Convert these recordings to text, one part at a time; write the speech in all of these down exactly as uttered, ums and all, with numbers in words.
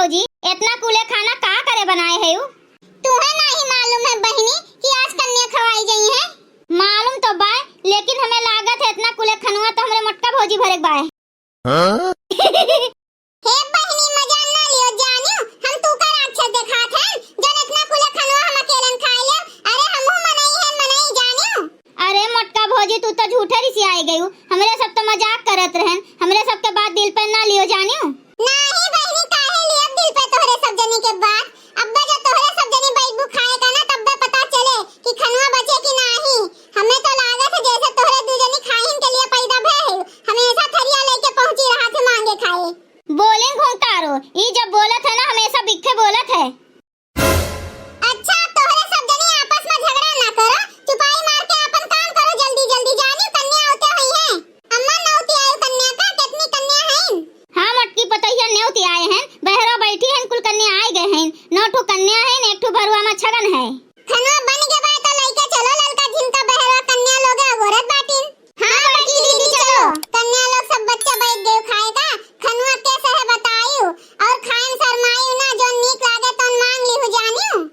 भौजी, एतना कुले खाना का करे बनाए हयू? तुहे नाहीं मालूम है बहिनी कि आज कन्या खवाई जइहैं? मालूम तो बाय, लेकिन हमें लागत है एतना कुले खनवा तो हमरे मोटका भौजी भरे के बाय। हाँ? हे बहिनी, मजाक ना लियो जानियो, हम तू का राक्षस देखात है, जौन एतना कुले खनवा हम अकेलन खाए लेब? अरे हमहू मनई है, मनई जानियो। अरे मोटका भौजी, तू तो झूठे रिसियाए गयू, हमरे सब तो मजाक करत रहन, हमरे सब के बात दिल पे ना लियो जानियो। नाहीं बहिनी, काहे लियब दिल पे तोहरे सब जनी के बात? अब्बे जो तोहरे सब जनी बैठबू खाए का ना, तब्बे पता चले कि खनवा बचे कि नाहीं। हमें तो लागत है जैसे तोहरे दू जनी खाहिन के लिए पैदा भए है, हमेशा थरिया लेके पहुँची रहा थे मांगे खाए। बोलिन घोंघटारो, ई जब बोलत है ना, हमेशा बिखे बोलत है। अच्छा, तोहरे सब जनी आपस में झगड़ा ना करो, चुपाई मार के आपन काम करो, जल्दी जल्दी जानी कन्या आवते हुई है। अम्मा, नेउती आयु कन्या का, कितनी कन्या हैं? हाँ मोटकी पतोहिया, नेउती आए हैं, बहरा बैठी हैं, कुल कन्या आए गए हैं, नौ ठो कन्या हैं, एक ठो भरुआ में छगन है। खनवा बन के बा तो लइके चलो ललका, जिनका बहरा कन्या लोग अगोरत बाटिन। हाँ बड़की दीदी, चलो। कन्या लोग सब बच्चा बैठ गए खाए का, खनवा कैसे है बतायू, और खाए में शर्मायू ना, जो नीक लागे तो मांग लीहू जानियो।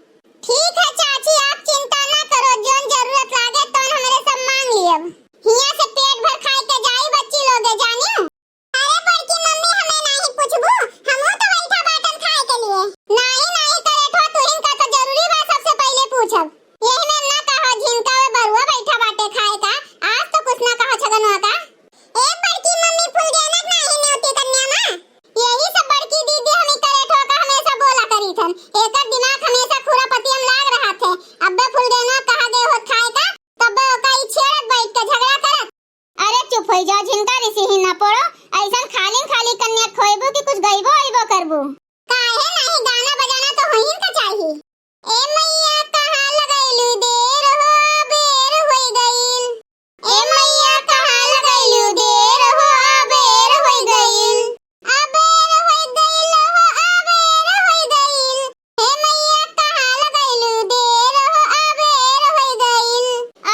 ठीक है चाची, आप चिंता ना करो, जोन जरूरत लागे तो हमरे सब मांग लियब। हियां से पेट भर खाए के जाई बच्ची लोगे जानियो। अरे बड़की मम्मी, हमें नाहीं पूछबू, हमहू तो बैठा बाटन खाए के लिए। नाहीं नाहीं करे ठो, तुहिन का तो जरूरी बा सबसे पहले पूछब। यही में ना कहो झिनका वे बरुआ बैठा बाटे खाए का, आज तो कुछ ना कहो छगनवा का। ए बड़की मम्मी, फुलगेना के नाहीं नेउती कन्या माँ। यही सब बड़की दीदी हमी करे ठो का हमेशा बोला करी थन। एकर दिमाग हमेशा खुरापतिया में लाग रहा थे। अब्बे फुलगेना कहा गए होत खाए का, तब्बे ओका ई छेड़त बैठ के झगड़ा करत। अरे चुप होई जाओ, झिनका रिसी ही ना पड़ो। ऐसन खाली खाली कन्या खोइबू कि कुछ गइबो अइबो करबू? काहे नाहीं, गाना बजाना तो होइहिन का चाही। ए मैया कहाँ लगैलू देर हो, बेर होई गइल। ए मैया कहाँ लगैलू देर हो, बेर होई गइल। अबेर होई गइल हो, अबेर होई गइल। हे मैया कहाँ लगैलू देर हो, अबेर होई गइल।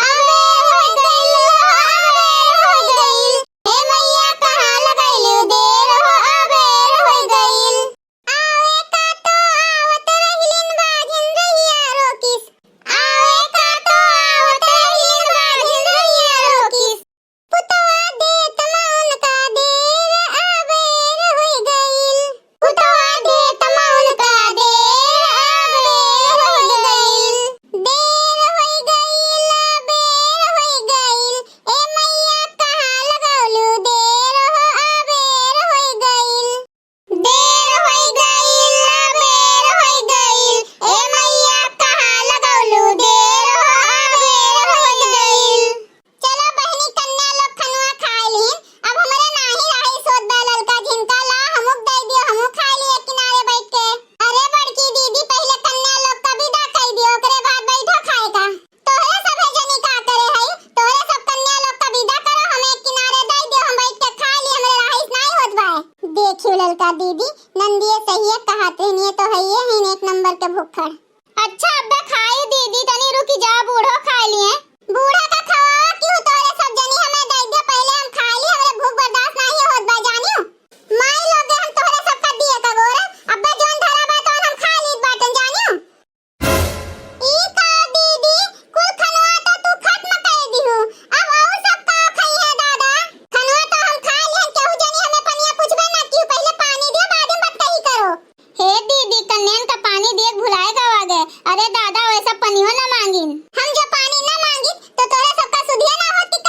अबेर होई गइल हो, अबेर होई गइल। हे मैया कहाँ लगैलू देर हो, अबेर होई गइल। आवे का तो आवत रहलिन बाझिन रहिया रोकिस। आवे का तो आवत रहलिन बाझिन रहिया रोकिस। पुतवा देत मौन का देर अबेर होई गइल। पुतवा देत मौन का देर अबेर होई गइल। देर होई गइल, अबेर होई गइल। ए मैया कहाँ लगौलू देर हो, अबेर होई गइल। देर होई गइल, अबेर होई गइल, ए मैया कहाँ लगौलू देर हो, अबेर होई गइल। चलो बहिनी, कन्या लोग खनवा खाए लीन, अब हमरे नाहीं रही सोत बा ललका झिनका, ला हमू के दे दियो, हमू खाए ली एक किनारे बैठ के। अरे बड़की दीदी, पहिले कन्या लोग का विदा कई दियो, ओकरे बाद बैठो खाए का। तोहरे सभे जनी का करे हई? तोहरे सब कन्या लोग का विदा करो, हमें एक किनारे दई दियो, हम बैठ के खा ली, हमरे रहाइश नाई होत बाय। देखियो ललका दीदी, नंदिये सहिए कहत रहनी, ये तो हइये हईन एक नंबर के भुक्खड़। अच्छा अब्बे खाई दीदी, तनी रुकी जा, बूढ़ो खाए लिए। बूढ़ा का खवावा क्यों, तोहरे सब जनी हमें दई दियो, पहिले हम खा ली, हमरे भूख बर्दाश्त नाई होत बा जानियो। माई लोगे हम तोहरे सब का दिए का गोरा, अब्बे जोन धरा बा तोन हम खा ली बाटन जानियो। ई का दीदी, कुल खनवा तो तू खत्म कर दिहू, अब और सब का खइहे दादा? खनवा तो हम खा लिहन, केहू जनी हमें पनिया पूछबे मत किहू, पहिले पानी दियो, बाद में बतकही करो। हे दीदी, कन्यन का पानी दिए भुलाए गवा गए। अरे दादा, वैसा पनियो ना मांगिन। हम जो पानी ना मांगिन, तो तोरा सबका सुधिया ना होत कि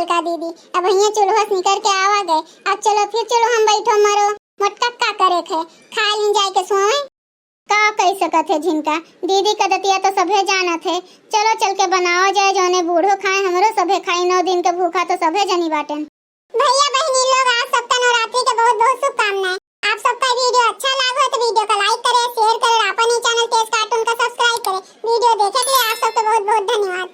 का दीदी, अब हियाँ चूल्हा से निकर के आवा गए, अब चलो फिर चूल्हा में बैठो मरो, मोटका का करे थे, खा लीन जाए के सोए। का कही सकत है झिनका, दीदी का दतिया तो सभे जानत है। चलो चल के बनावा जाए, जौने बूढ़ो खाए, हमरो सभे खाई, नौ दिन के भूखा तो सभे जनी बाटेन। भैया बहनी लोग, आप सबका नवरात्रि के बहुत बहुत शुभकामनाएं। आप सबका वीडियो अच्छा लागो है तो वीडियो का लाइक करें, शेयर करें, अपन ही चैनल तेज कार्टून का सब्सक्राइब करें। वीडियो देखे के लिए आप सबका बहुत बहुत धन्यवाद।